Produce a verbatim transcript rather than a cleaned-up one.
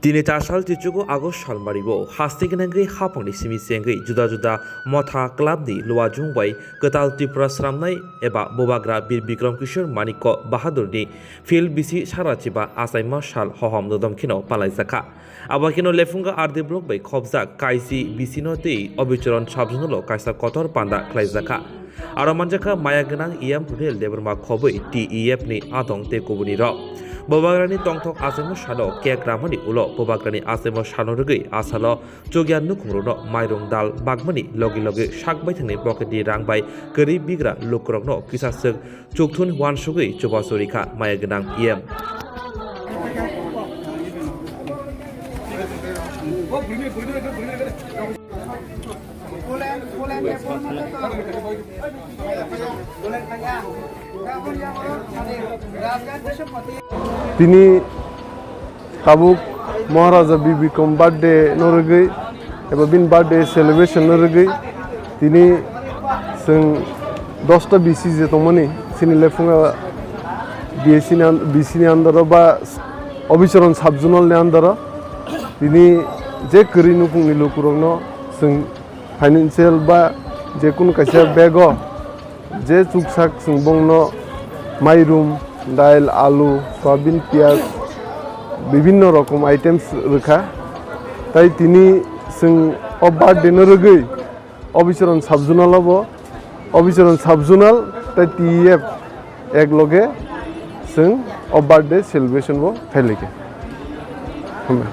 Tini chasal chichugo August salmario haste gwnangwi haphangni simi chengwi juda juda motha clubni luajung bai kwtal Tripura sramnai eba Bubagra Bir Bikram Kishore Manikya Bahadurni field bisi sara chiba achaima sal hohom nodom kheno palaijakha. Abo kheno Lephunga R D block bai khobjak Kaisi bisino tei Obicharan subzonalo kaisa kotor panda khlaijakha. Aro manjakha maya gwnang E M Runil Debbarma khobwi T E F ni adong tei kubuni rok. Bubagrani tongthok achaima salo cake ramani ulo Bubagrani achaima sano rwgwi asalo chukya nukhungrokno mairung dal bagmani logi logi sak baithangni pocket ni rang bai kwrwi bigra lukurokno kisa swk chukthun uansugwi chubachu rikha maya gwnang E M. Tini tabuk Maharaja Bibikrom birthday no rwgwi eba bini birthday celebration no rwgwi tini chwng dosta B C je tongmani chini Lephunga B S C ni an-, B C ni under o ba Obicharan sub zonal ni under o tini je kwrwi nukhungni lukurokno chwng financial ba je kunu kaisa bag o je chuksak chwng bongno mairum, dail, alu, soyabin, piyaj, bibinno rokom items rwkha. Tai tini chwng o birthday no rwgwi Obicharan sub zonal o bo, Obicharan sub zonal tai T E F ek loge chwng o birthday celebration bo khailai kha. Hambai.